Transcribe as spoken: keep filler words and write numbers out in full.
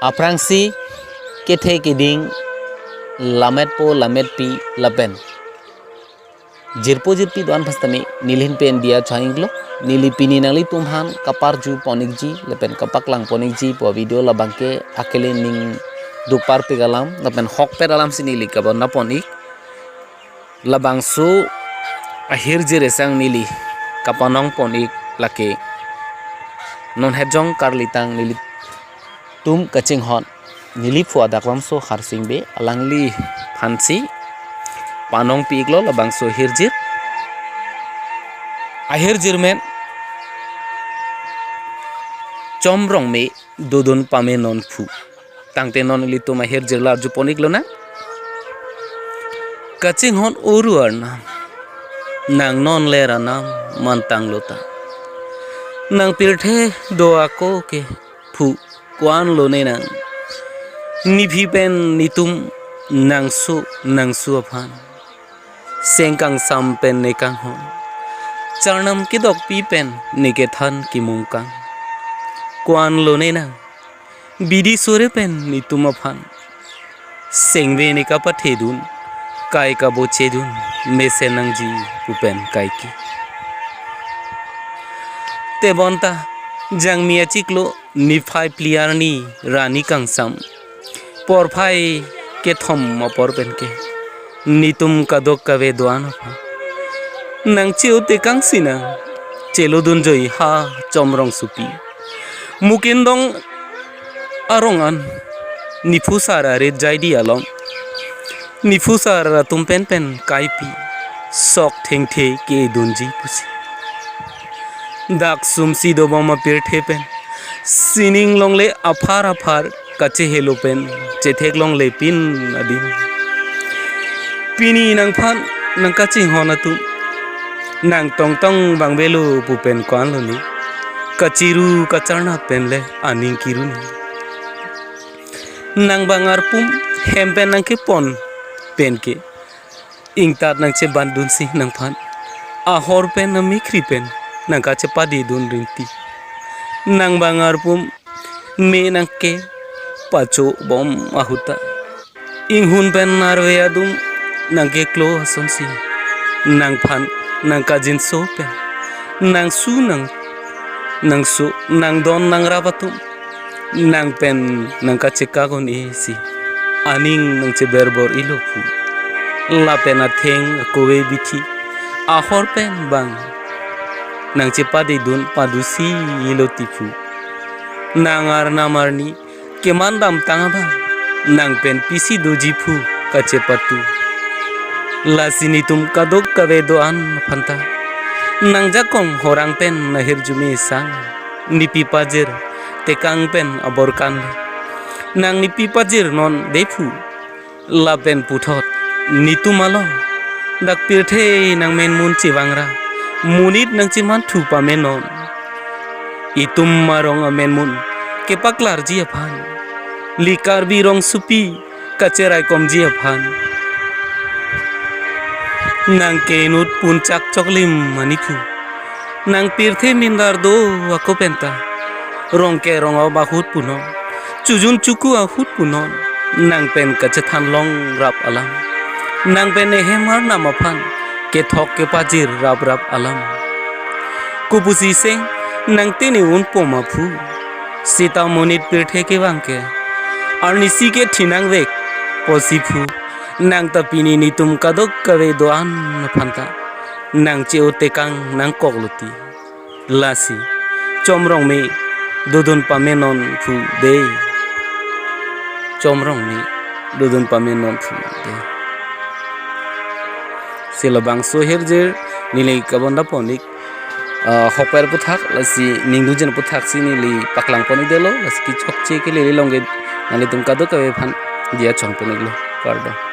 Aphrangsi kethe keding, lametpo lametpi lapen jirpo jirpi do-an aphan sitame nelihin pen diya chang-iklo. Neli pini nanglitum aphan kaparju pon-ikji lapen kapaklang pon-ikji pu video labangke akele ning dukpar pik alam lapen hokpet alamsi neli kabon-an pon-ik. Labangso ahirjir esang neli kapanong pon-ik lake non hetjong karlitang nelitum kachinghon neliphu adaklamso Harsing Bey, alangliphansi panong pi-iklo labangso ahirjir. Ahirjir men Chom Rongme Dodon Pame Non Phu. Tangte non ilitum ahirjir la arju pon-iklonang. Kachinghon oru arnam, nang non le ranam mantanglo ta. Nang pirthe do ako ke phu, ko-anlo ne nang. Nephi pen netum nangso nangsu aphan seng kangsam pen ne kanghon, charnam kedokpi pen ne kethan kimung kang. Ko-anlo ne nang, bidi sore pen netum aphan sengve ne kapathedun, kai kabochedun, mesen nangji pu pen kaike. Tebonta jangmi achiklo niphai phli arni rani kangsam porphai kethom apor penke netum kadokave do-an aphan nang che-o tekangsi nang chelodunjoi ha Chom Rongsopi. Mukin dong arong an nephusar arit jaidi along nephusar atum penpen kaipi sok thengthe kedunji pusi. Dak sumsi dobom apirthe pen sining longle aphar aphar kachehelo pen chethek longle pin adim. Pini nangphan nang kachinghon atum nang tongtong bang belo pu pen ko-anlo ne, kachiru kacharna pen le aning kiru ne. Nang bang arpum hem pen nang kepon penke ingtat nang chebandunsi nangphan ahor pen amekri pen nang kachepadi dun rinti. Nang bang arpum me nang kepacho bom ahut ta inghun pen arve adum nang keklo asonsi nangphan nang kajinso pen nangsu nang nangso nangdon nangrap atum nang pen nang kachekak un-esi aning nang cheberbor-ilo phu. Lapen atheng akove bithi ahor pen bang nang chepadi dun padusi-ilo ti phu. Nang arnam arni keman damtang abang nang pen pisi doji phu kachepatu. Lasi netum kadokave do-an aphan ta nang jakong horang pen nahirjume sang nepi pajir tekang pen abor kan le nang nepi pajir non de phu. Lapen puthot netum along dak pirthe nang menmun chevangra monit nang chemanthu pame non. Itum arong amenmun kepaklarji aphan, li Karbi Rongsopi kacheraikomji aphan nang ke inut punchak choklim mani phu. Nang pirthe mindar do ako penta rong ke rong-op ahut punon, chujun chuku ahut punon, nang pen kachethan longrap alam, nang pen ehem arnam aphan kethok kepajir raprap alam. Kopusi seng nang tini unpo ma phu? Sita monit pirthe kevang ke arnisi ke thinang vek pusi phu. Nang ta pini netum kadokave do-an aphan ta nang che-o tekang nangkoklo ti. Lasi Chom Rongme dodun pame non phu de. Chom Rongme dodun pame non phu de. Si labangso ahirjir neli kabon-an pon-ik, ah, hokpet aputhak, lasi ningdunjin aputhaksi neli paklang pon-ik detlo, lasi kechokche ke lele long ke nanglitum kadokave aphan diya chong pon-iklo. Kardom.